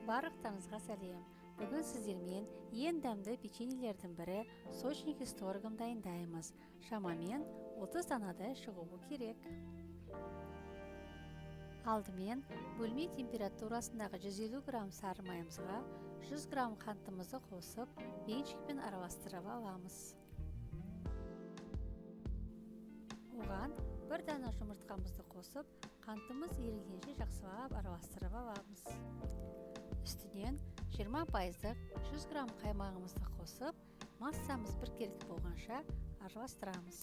Барлықтарыңызға сәлем. Бүгін сіздермен ең дәмді печеньелердің бірі сочники с творогом дайындаймыз. Шамамен 30 данадай шығуы керек. Алдымен бөлме температурасындағы 150 грамм сары майымызға 100 грамм қантымызды қосып, венчикпен араластырып аламыз. Оған бір дана жұмыртқамызды қосып, қантымыз ерігенше жақсылап араластырып аламыз. Үстінен 20% 100 грамм қаймағымызды қосып, массамыз біркелкі болғанша араластырамыз.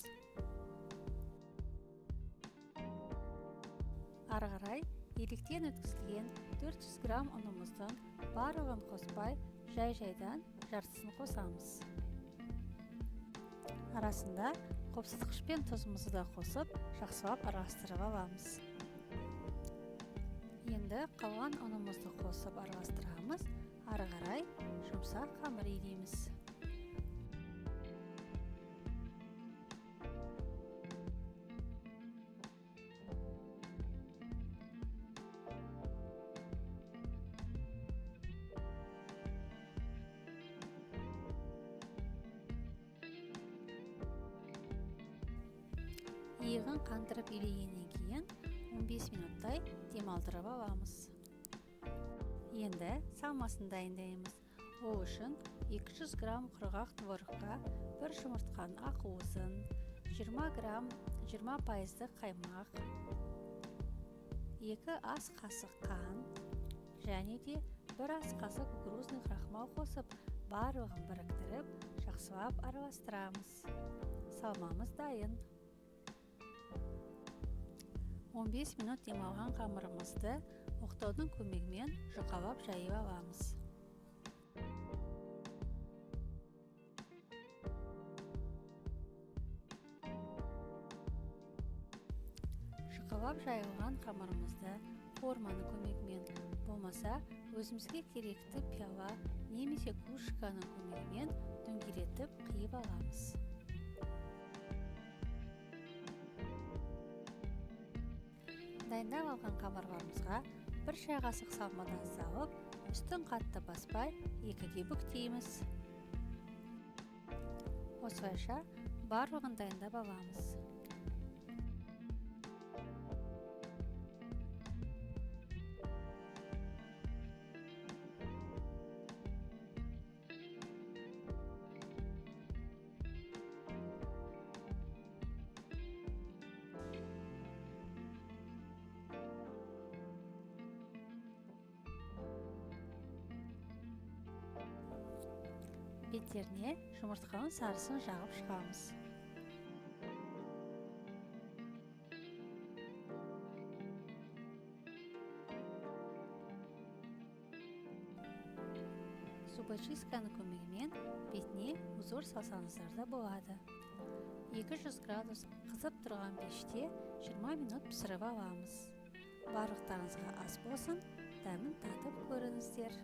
Ары қарай електен өткізілген 400 грамм ұнымыздың барлығын қоспай, жай-жайдан жартысын қосамыз. Арасында қопсытқыш пен тұзымызды да қосып, жақсылап араластырып аламыз. Енді қалған ұнымызды қосып араластырамыз. Ары қарай жұмсақ қамыр илейміз. Иығын қандырып илегеннен кейін 15 минуттай демалдырып аламыз. Енді салмасын дайындаймыз. Ол үшін 200 грамм құрғақ творогқа бір жұмыртқаның ақуызын, 20 грамм 20% қаймақ, 2 ас қасық қант және де 1 ас қасық кукурузный крахмал қосып, барлығын біріктіріп, жақсылап араластырамыз. Салмамыз дайын. 15 минут демалған қамырымызды оқтаудың көмегімен жұқалап жайып аламыз. Жұқалап жайылған қамырымызды форманың көмегімен, болмаса өзімізге керекті пиала немесе кружканың көмегімен дөңгелетіп қиып аламыз. Дайындап алған қамырларымызға бір шай қасық салмадан салып, үстін қатты баспай екіге бүктейміз. Осылайша барлығын дайындап аламыз. Беттеріне жұмыртқаның сарысын жағып шығамыз. Зубочистканың көмегімен бетіне узор салсаңыздар да болады. 200 градус қызып тұрған пеште 20 минут пісіріп аламыз. Барлықтарыңызға ас болсын, дәмін татып көріңіздер.